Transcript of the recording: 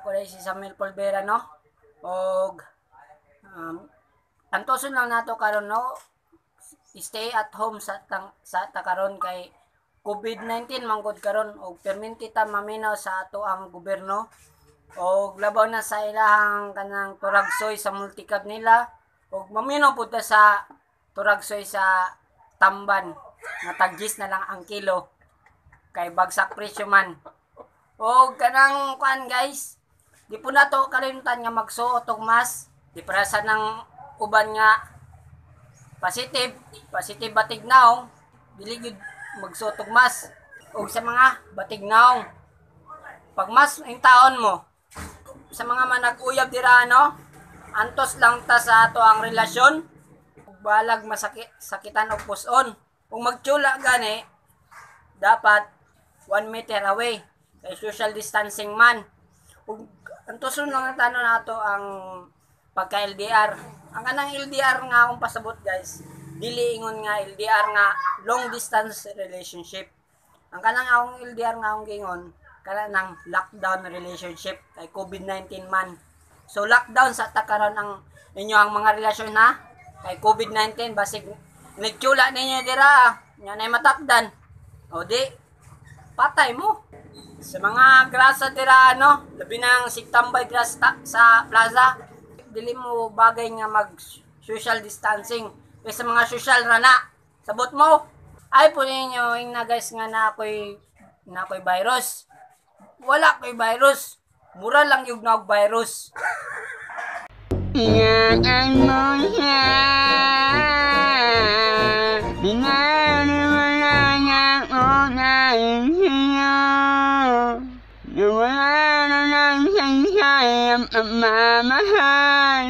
Ako rin si Samuel Polvera, no? Og antoson lang nato karon, no? Stay at home sa tang, sa ta karon kay COVID-19 manggod karon og perminti ta maminaw sa ato ang gobyerno og labaw na sa ilahang kanang turagsoy sa multicab nila og maminaw pud ta sa turagsoy sa tamban nga tag-10 na lang ang kilo kay bagsak presyo man. Og kanang kuan, guys, di po nato kalimtan nga magsuot og mask. Di para sa nang uban nga positive, positive batig naong, dili gyud magsuot og mask. Og sa mga batig naong, pag mask yung taon mo, sa mga manag-uyab dira, no, antos lang ta sa ato ang relasyon, ug balag masakit sakitan og puson. Kung magtsula gani, dapat 1 meter away kay social distancing man. Ug antoson lang ang tanon nato ang pagka LDR. Ang kanang LDR nga akong pasabot, guys, dili ingon nga LDR nga long distance relationship. Ang kanang akong LDR nga akong giingon kana ng lockdown relationship kay COVID-19 man. So lockdown sa ta karon ang inyo ang mga relasyon ha kay COVID-19, basig nagtsula ninyo dira nya nay matakdan. O di patay mo. Sa mga grasa dira, ano, labi nang sigtambay dira sa plaza, dili mo bagay nga mag social distancing. Kay sa mga social rana, sabot mo. Ay po ninyo ing na, guys, nga na ako'y virus. Wala ko'y virus. Mura lang yung na virus. Ingatan mo siya. Binaliwala niya ako dahil sa'yo. Nawala na lang saysay ang pagmamahal.